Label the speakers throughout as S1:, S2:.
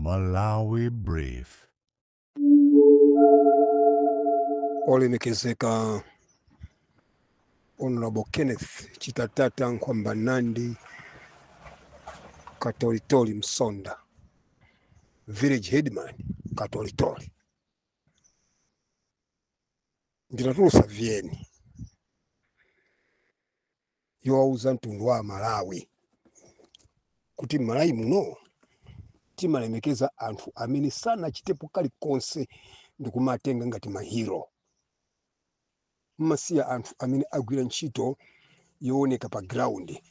S1: Malawi Brief.
S2: Olemekezeka Honorable Kenneth Chitatata Nkhwambanandi Katolitoli Msonda, Village Headman Katolitoli, ndinatulusa VN yowauza mtundu wa Malawi kuti Malawi muno timalemekeza anthu amene sanachitepo kalikonse ndikumatenga ngati ma hero. Mmasiya anthu amene agwira ntchito yooneka pa ground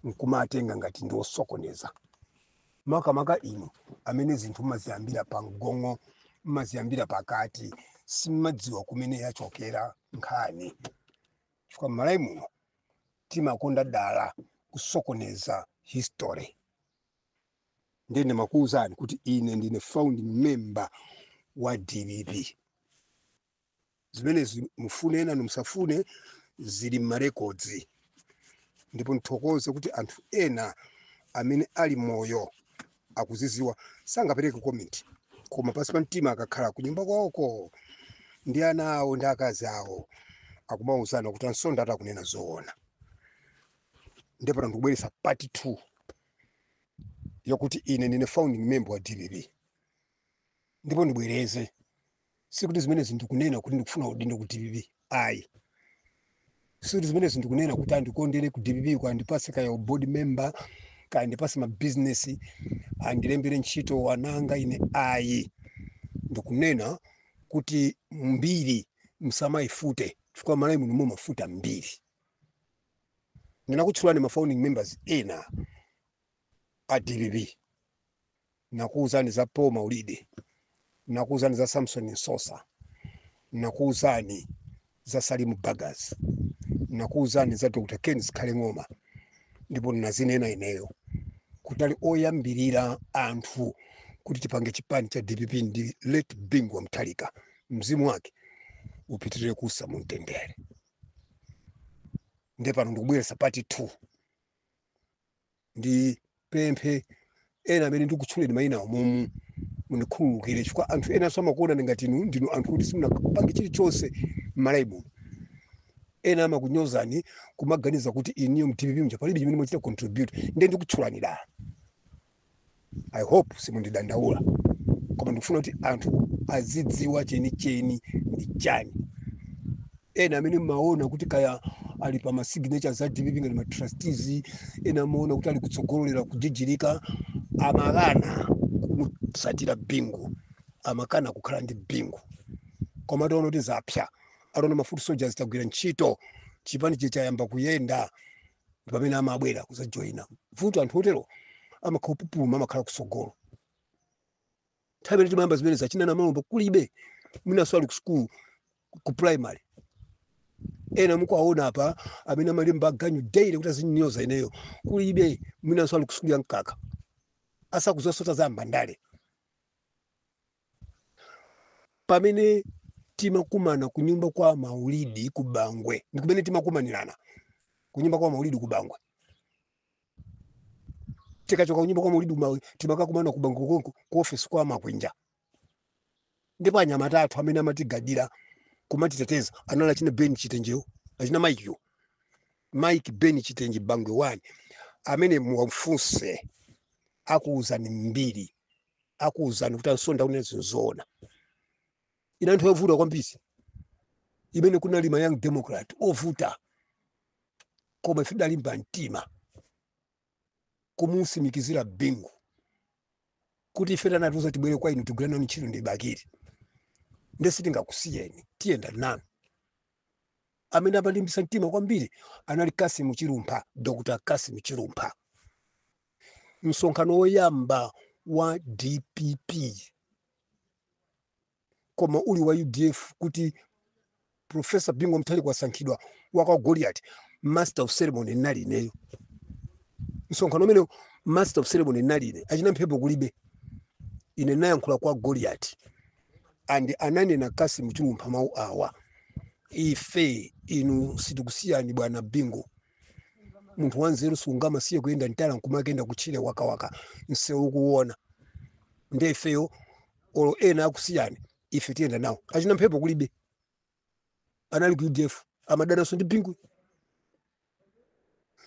S2: nkumatenga ngati ndi osokoneza, makamaka inu amene zinthu mmaziyambira pa mgong'o, mmaziyambira pakati, simmadziwa kumene yachokera nkhani, chifukwa m'Malawi muno timakonda dala kusokoneza history. Ndiye ndimakuwuzani kuti ine ndine founding member wa DPP. Zimenezi mufune ena musafune, zili m'ma records. Ndipo nthokoze kuti anthu ena amene ali moyo akuziziwa, sangapereke comment, koma pasi pa mtima akakhala kunyumba kwawoko ndi ana awo ndi akazi awo akumauzana kuti ansonda atakunena zoona. Ndipo ndikubweretsa part 2 yokuti ine ndine founding member wa DPP. Ndipo ndibwereze, sikuti zimenezi ndikunena kuti ndikufuna udindo ku DPP, ayi. Sikuti zimenezi ndikunena kuti andikondere ku DPP, ku andipase kaya board member, kaya andipase ma business, andilembere ntchito wananga ine, ayi. Ndikunena kuti mbiri msamayifute, chifukwa Malawi muno mumafuta mbiri. Ndinakutchulani ma founding members ena a DPP. Nakuwuzani za Paul Maulidi, nakuwuzani za Samson Nsosa, nakuwuzani za Salimu Bagas, nakuwuzani za Dr. Ken Zikhale Ng'oma. Ndipo ndinazinena ineyo kuti ali oyambirira anthu kuti tipange chipani cha DPP ndi late Bingu wa Mutharika, mzimu wake upitirire kusa mu mtendere. Ndiye pano ndikubweretsa part 2. Ndipemphe ena amene ndikutchuleni mayina awo mundikhululukire, chifukwa anthu ena amakuonani ngati inu ndinu anthu kuti simunapange chilichonse m'Malawi muno. Ena amakunyozani kumaganiza kuti iniyo mu DPP muja palibe chimene mwachita contribute. Ndiye ndikutchulani dala. I hope simundidandaula, koma ndikufuna kuti anthu azidziwa chenicheni ndi chani. Ena amene mmaona kuti kaya ali pa ma signatures za DPP ngati ma trustees, ena amaona kuti ali kutsogolera kujijirika, amakana kumutsatira Bingu, amakana kukhala ndi Bingu. Koma ataona kuti zapsa, ataona ma foot soldiers tagwira ntchito, chipani chayamba kuyenda, ndi pamene amabwera kuzajoyina. Vuto anthu otero amakhala kupupuluma, amakhala kutsogolo. Nthawi imene timayamba zimene zachinana malombo kulibe, mwinanso ali ku school ku primary. Ena mukuwaona apa amene amalemba ganyu daily kuti azinyoza ineyo kulibe, mwinanso ali ku sukulu ya mkaka, asakuzosota za mbandale. Pamene timakumana kunyumba kwa Maulidi ku Bangwe, ndi kumene timakumanirana kunyumba kwa Maulidi ku Bangwe. Tikachoka kunyumba kwa Maulidi timakakumana ku Bangwe konko ku office kwa Makwinja. Ndipo anyamata athu amene amatigadira kumatiteteza anali achina Ben Chitenjewo, achina Mike yo, Mike Ben Chitenje Bangwe 1, amene muwafunse akuwuzani mbiri, akuwuzani kuti ansonda kunena zoona. Ina anthu ovuta kwambiri imene kunali ma Young Democrat ovuta, koma ife tidalimba mtima kumusimikizira Bingu kuti ife tanatiuza tibwere kwa inu tigwire nanu ntchito ndi Bakili, ndiye sitingakusiyeni, tiyenda nanu. Amene amalimbisa mtima kwambiri anali Kasimu Chilumpha, Dr. Kasimu Chilumpha. Msonkhano woyamba wa DPP koma uli wa UDF kuti Professor Bingu Mutharika wasankhidwa waka Goliath, master of ceremony nali ineyo. Msonkhano umene master of ceremony nali ine, achina mphepo kulibe. Ine nayankhula kwa Goliath and ananena Kasimu Chilumpha mawu awa: ife inu sitikusiyani bwana Bingu, munthu wanzeru sungamasiye kuyenda mtala nkumakenda kutchire wakawaka msewu ukuona. Ndiye ifeyo, olo ena akusiyani, ife tiyenda nawo. Achina mphepo kulibe, anali ku UDF, amadananso ndi Bingu.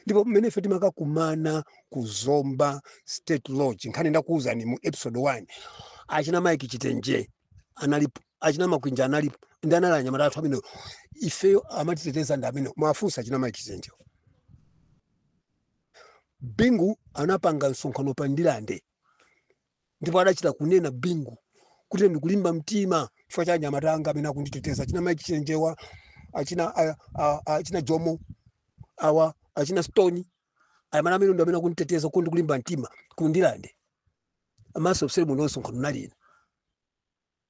S2: Ndipo mmene ife timakakumana ku Zomba State Lodge, nkhani ndakuwuzani mu episode 1, achina Mike Chitenje analipo, achina Makwinja analipo, ndi anali anyamata athu amenewo. Ifeyo amatiteteza ndi amenewo. Mwafunsa achina Mike Chitenje. Bingu anapanga msonkhano pa Ndilande, ndipo adachita kunena Bingu kuti ndikulimba mtima chifukwa cha anyamata anga amene akunditeteza, achina Mike Chitenjewa, achina achina Jomo awa, achina Stone, anyamata amene ndi amene akunditeteza, kuti ndikulimba mtima ku Ndilande. Master of ceremony msonkhano nalina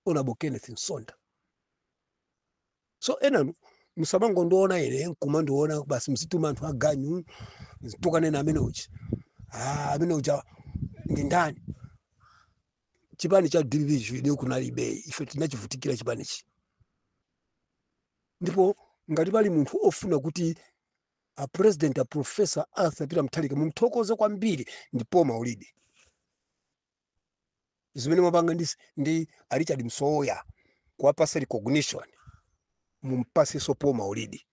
S2: Honorable Kenneth Msonda. So enanu musamangondiona ine nkumandiona basi, mzituma anthu aganyu tukanena amene uja, amene uja ndi ndani? Chipani cha DPP chide kunalibe, ife tinachivutikira chipanichi. Ndipo ngati pali munthu ofuna kuti a President, a Professor Arthur Peter Mutharika, mumthokoze kwambiri, ndi Paul Maulidi. Zimene mwapanga ndi a Richard Msowoya kuwapasa recognition, mumpasenso Paul Maulidi.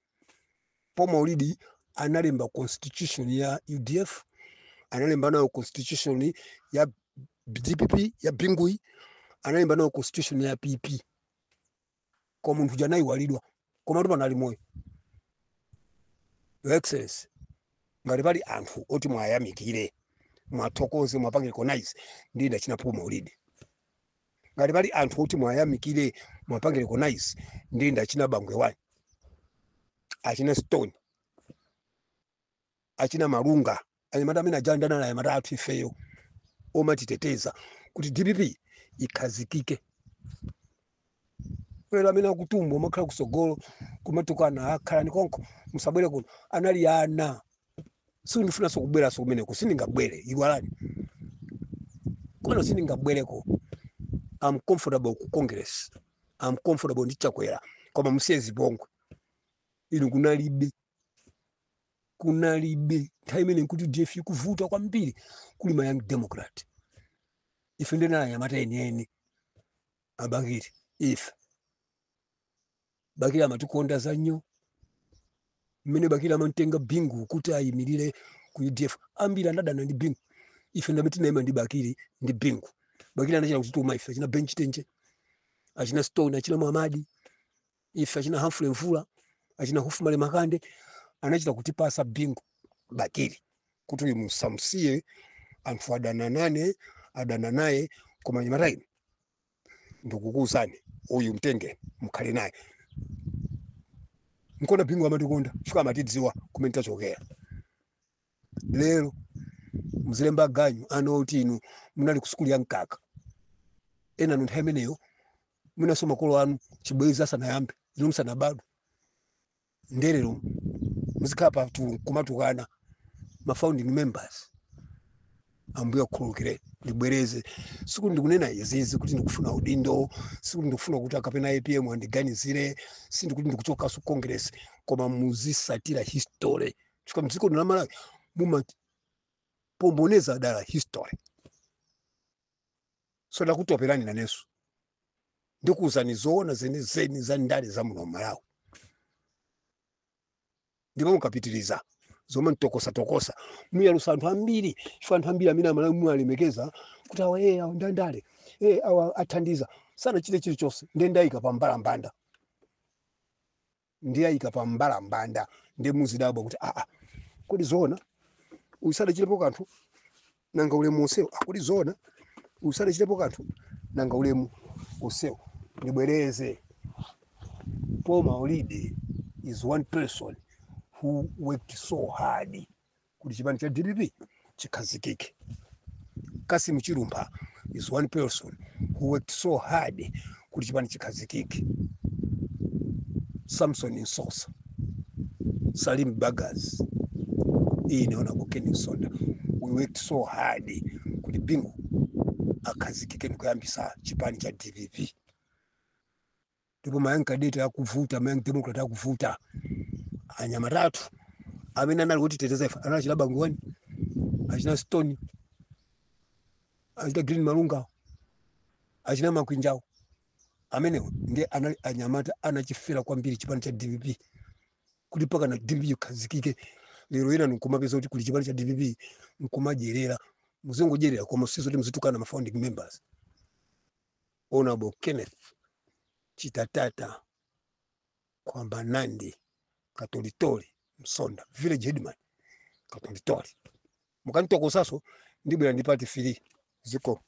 S2: Paul Maulidi analemba constitution ya UDF, analemba nayo constitution ya DPP ya Bingui, analemba nayo constitution ya PP. Koma munthu uja anayiwalidwa, koma tu panali moyo. Your Excellency, ngati pali anthu oti mwayamikire, mwathokoze, mwapange recognize, ndi achina Paul Maulidi. Ngati pali anthu oti mwayamikire, mwapange recognize, ndi achina Bangwe 1, achina Stone, achina Malunga, anyamata amene aja ndanala anyamata athu ifeyo omatiteteza kuti DPP ikhazikike. Lero amene akutumbwa umakhala kusogolo kumatukana, akhalani konko, musabwere kuno, anali ana. Sindifunanso kubweranso kumeneko, sindingabwere, iwalani kumene, sindingabwereko. I'm comfortable ku Congress, I'm comfortable ndi Chakwera, koma musiye zipongwe inu. Kunalibe, kunalibe nthawi imene nkuti UDF ikuvuta kwambiri, kuli ma Young Democrat. Ife ndinali anyamata enieni abakiri. Ife Bakiri amatikonda za nnyo. Mmene Bakiri amamtenga Bingu kuti ayimirire ku UDF, ambiri anadana ndi Bingu. Ife ndamene tinayima ndi Bakiri ndi Bingu. Bakiri anachita kutituma ife, achina Bench Tenje, achina Stone, achina Muhamadi, ife achina Humphrey Mvula, achina Hufumale Makande, anachita kutipasa Bingu Bakiri kuti uyu musamsiye, anthu adana nane, adana naye, koma nyamata inu ndikukuwuzani, uyu mtenge mukhale naye. Nkona Bingu amatikonda chifukwa amatidziwa kumene tachokera. Lero muzilemba ganyu ana oti inu munali ku sukulu ya mkaka, ena anu nthawi imeneyo mwinaso makolo anu chibwezi asanayambe, inu musanabadwe. Ndelero muzikhala pa kumatukana ma founding members. Ambuye akhululukire. Ndibwereze, sikuti ndikunena izizi kuti ndikufuna udindo, sikuti ndikufuna kuti akapena APM andiganizire, sindikuti ndikuchokanso Congress, koma muzisatira history, chifukwa mdziko lino la Malawi mumapomboneza dala history. So ndakutoperani nanenso, ndikuwuzani zoona zenizeni za ndale za muno Malawi. Ndipo mukapitiriza zomwe mtokosatokosa, muyalusa anthu ambiri, chifukwa anthu ambiri amene Amalawi muwalemekeza kuti awa awa ndandale, awa athandiza, sanachite chilichonse. Ndiye ndayika pa mbalambanda, ndiye ayika pa mbalambanda, ndiye muzidabwa kuti aa, kodi zoona uyu sadachitepo kanthu, nanga ulemu onsewo? Ah, kodi zoona uyu sadachitepo kanthu, nanga ulemu onsewo? Ndibwereze, Paul Maulidi is one person who worked so hard kuti chipani cha DPP chikhazikike. Kasim Chilumpha is one person who worked so hard kuti chipani chikhazikike. Samson Nsosa, Salim Bagas, ine Honorable Ken Msonda, we worked so hard kuti Bingu akhazikike ndikuyambisa chipani cha DPP. Ndipo ma Young Cadet akuvuta, ma Young Democrat akuvuta, anyamatatu amene anali kutiteteza ife anali achina Bangwani, achina Stone, achina Green Malunga. Achina Makwinjawo amenewo ndiye anali anyamata anachifera kwambiri chipani cha DPP kuti pakana DPP ikhazikike. Lero ina nkumapeza kuti kuli chipani cha DPP nkumadyerera. Muzingodyerera, koma sizoti muzitukana ma founding members. Honorable Kenneth Chitatata Kwamba Nandi Katolitoli Msonda, village headman Katolitoli, mukanitokosaso ndibwera ndi part 3 ziko.